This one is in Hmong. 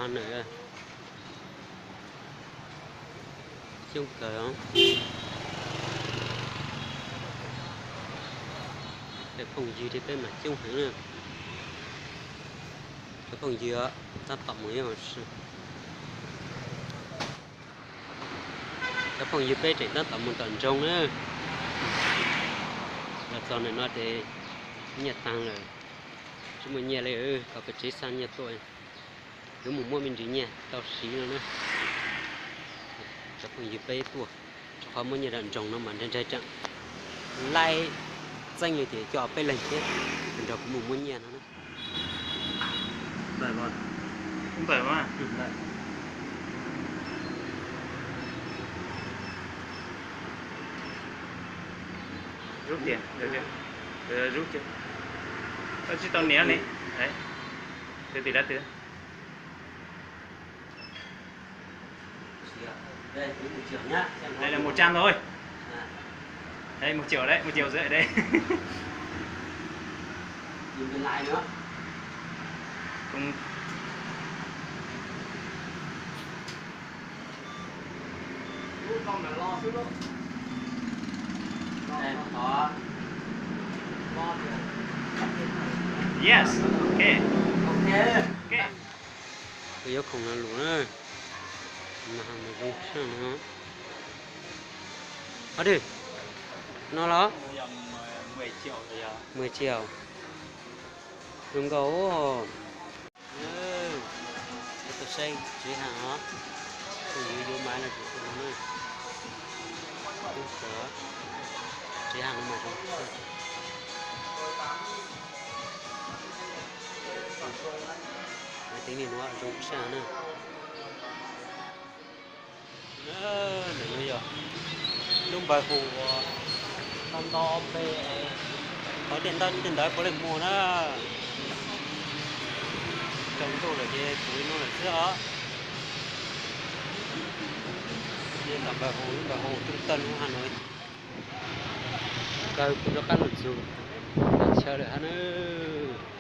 Nws coob kawg. Cov phooj ywg li peb mas coob heev na. Cov phooj ywg tab tom mus, cov phooj ywg peb tseem tab tom mus tom nroog na. Los txog ntawm no ces nyiaj tag lawm, tsis muaj nyiaj li, kom peb tsev xa nyiaj tuaj, yuav mus muab me ntsis nyiaj tau siv no na. Cov phooj ywg peb tuaj, rau qhov muab nyiaj tom nroog no mas ntshai ntshai tseem laib txeeb li ces coj peb leeg thiab, nrog kuv mus muab nyiaj no na. Rub kiag, rub kiag. Tsis tau niam li. Từ từ đã từ. Đây là một trăm thôi. Đây, một triệu đấy, một triệu rưỡi ở đây. Cũng Yes, ok. Ok. Ok. Kuv yuav khoom no lus na. Mas zoo tshaj no. Hov twg? No los? Mười triệu. Zoo nkauj. Yuav tuaj saib tsev hav os. Tus yuav yuav mas no ces tuaj no na. Tsev hav no mas zoo tshaj. Maiv teev li no zoo tshaj na. Ntawm no yog lub npawg Hus uas nto nto pe, qhov tej ntawd puav leej muag na. Tsaus ntuj lawm ces kuv ib hnub lawm xwb os. Ces npawg Hus, lub npawg Hus Trung Tân Hà Nội, kawg kuv rov qab los txog chaw lawm hab nawb.